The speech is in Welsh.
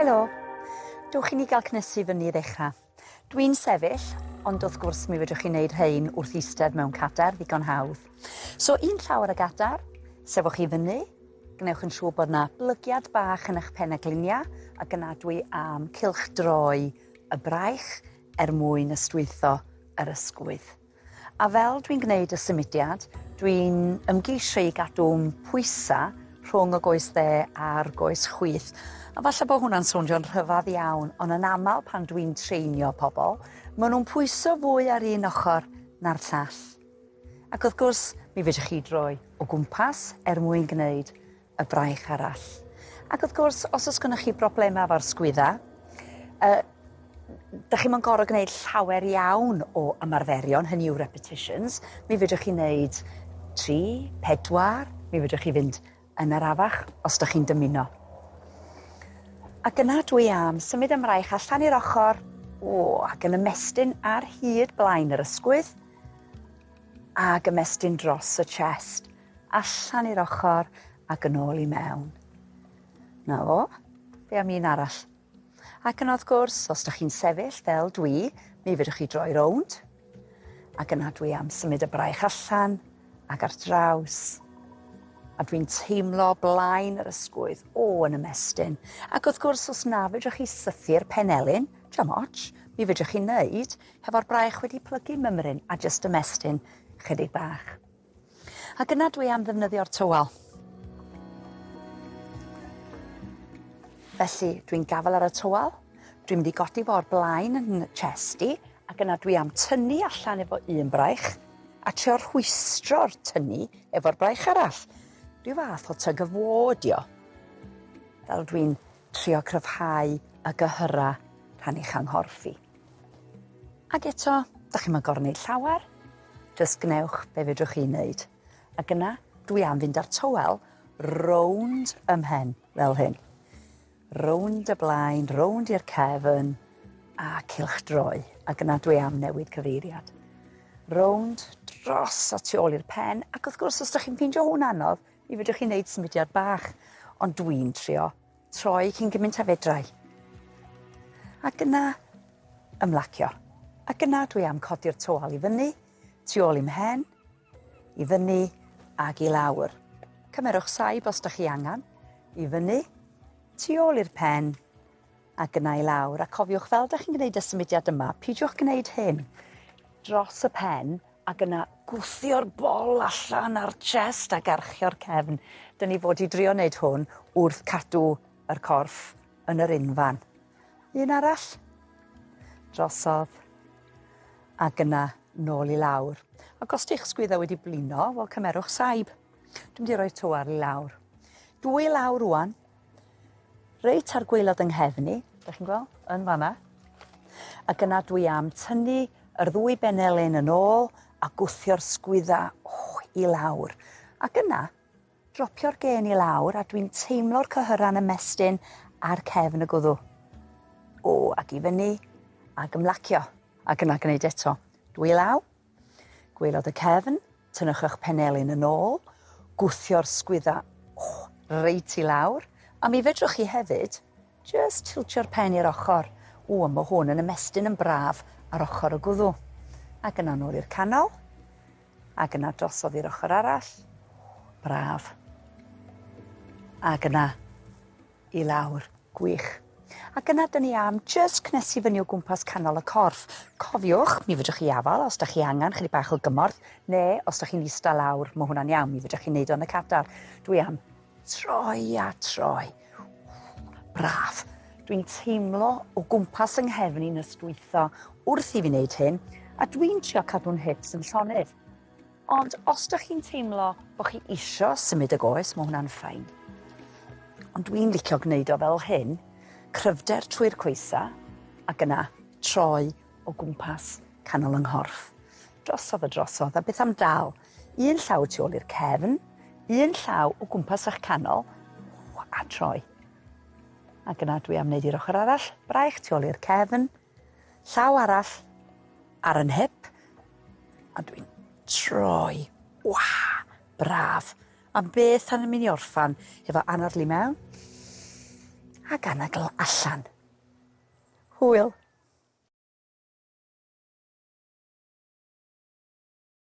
Helo! Dewch i ni gael cnesu fyny i ddechrau. Dwi'n sefyll, ond wrth gwrs mi fedrwch chi wneud rhein wrth eistedd mewn cadair ddigon hawdd. So un llaw ar y gadair, sefwch i fyny, gwnewch yn siŵr bod yna blygiad bach yn eich pen a gliniau, ac yna dwi am cylchdroi y braich er mwyn ystwytho yr ysgwydd. A fel dwi'n gwneud y symudiad, dwi'n ymgeisio i gadw'n pwysa rhwng y goes dde a'r goes chwith. A falle bod hwnna'n swnio'n rhyfedd iawn, ond yn aml pan dwi'n treinio pobl, maen nhw'n pwyso fwy ar un ochr na'r llall. Ac wrth gwrs, mi fedrwch chi droi o gwmpas er mwyn gwneud y braich arall. Ac wrth gwrs, os oes gennych chi broblemau efo'r sgwydda, uh, da chi'm yn gorfod gwneud llawer iawn o ymarferion, hynny yw repetitions. Mi fedrwch chi wneud 3, 4, mi fedrwch chi fynd yn arafach os da chi'n dymuno. Ac yna dwi am symud y mraich allan i'r ochr, o, ac yn ymestyn ar hyd blaen yr ysgwydd, ac ymestyn dros y chest. Allan i'r ochr ac yn ôl i mewn. Na fo. Be am un arall? Ac yna wrth gwrs, os dych chi'n sefyll fel dwi, mi fedrwch chi droi rownd. Ac yna dwi am symud y braich allan ac ar draws. A dwi'n teimlo blaen yr ysgwydd o yn ymestyn. Ac wrth gwrs, os na fedrwch chi sythu'r penelin, diolch ots, mi fedrwch chi wneud hefo'r braich wedi plygu mymryn a jyst ymestyn chydig bach. Ac yna dwi am ddefnyddio'r tywel. Felly, dwi'n gafael ar y tywel, dwi'n mynd i godi fo o'r blaen yn chest i, ac yna dwi am tynnu allan efo un braich, a trio rhwystro'r tynnu efo'r braich arall. Rhyw fath o tug of war 'di o. Fel dwi'n trio cryfhau y gyhyra rhan ucha 'nghorff i. Ac eto, da chi'm yn gor'o' neud llawer, jyst gwnewch be' fedrwch chi neud. Ac yna, dwi am fynd â'r tywel rownd ym mhen, fel hyn. Rownd y blaen, rownd i'r cefn, a cylchdroi. Ac yna dwi am newid cyfeiriad. Rownd, dros a tu ôl i'r pen, ac wrth gwrs, os da chi'n ffeindio hwn anodd, mi fedrwch chi wneud symudiad bach, ond dwi'n trio troi cyn gymaint â fedrai. Ac yna, ymlacio. Ac yna dwi am codi'r tywel i fyny, tu ôl i'm mhen, i fyny ag i lawr. Cymerwch saib os da chi angen, i fyny, tu ôl i'r pen, ac yna i lawr. A cofiwch, fel da chi'n gwneud y symudiad yma, pidiwch gwneud hyn dros y pen ac yna gwthio'r bol allan a'r chest ac archio'r cefn. Dyn ni fod i drio wneud hwn wrth cadw yr corff yn yr unfan. Un arall. Drosodd. Ac yna nôl i lawr. Ac os di'ch sgwydda wedi blino, wel cymerwch saib. Dwi'n mynd i roi tywar i lawr. Dwy lawr rwan. Reit ar gwaelod yng nghefn i, da chi'n gweld, yn fanna. Ac yna dwi am tynnu yr ddwy benelin yn ôl a gwthio'r sgwydda oh, i lawr. Ac yna, dropio'r gên i lawr a dwi'n teimlo'r cyhyra'n ymestyn ar cefn y gwddw. O, ac i fyny, ac ymlacio. Ac yna gwneud eto. Dwy law, Gwaelod y cefn, tynnwch eich penelin yn ôl, gwthio'r sgwydda oh, reit i lawr, a mi fedrwch chi hefyd just tiltio'r pen i'r ochr. O, mae hwn yn ymestyn yn braf ar ochr y gwddw. Ac yna nôl i'r canol, ac yna drosodd i'r ochr arall. Braf. Ac yna i lawr. Gwych. Ac yna dyn ni am jyst cnesu fyny o gwmpas canol y corff. Cofiwch, mi fedrwch chi afal os da chi angen chydig bach o gymorth, neu os da chi'n ista lawr, mae hwnna'n iawn, mi fedrwch chi wneud o yn y cadar. Dwi am troi a troi. Braf. Dwi'n teimlo o gwmpas yng nghefn i'n ystwytho wrth i fi wneud hyn, a dwi'n trio cadw'n hips yn llonydd. Ond os dych chi'n teimlo bod chi isio symud y goes, mae hwnna'n fine. Ond dwi'n licio gwneud o fel hyn, cryfder trwy'r coesa, ac yna troi o gwmpas canol yng nghorff. Drosodd a drosodd, a beth am dal? Un llaw tu ôl i'r cefn, un llaw o gwmpas eich canol, a troi. Ac yna dwi am wneud i'r ochr arall, braich tu ôl i'r cefn, llaw arall ar yn hip, a dwi'n troi. Wa! Braf. A beth am mynd i orffan efo anadlu mewn Ac anadl allan. Hwyl.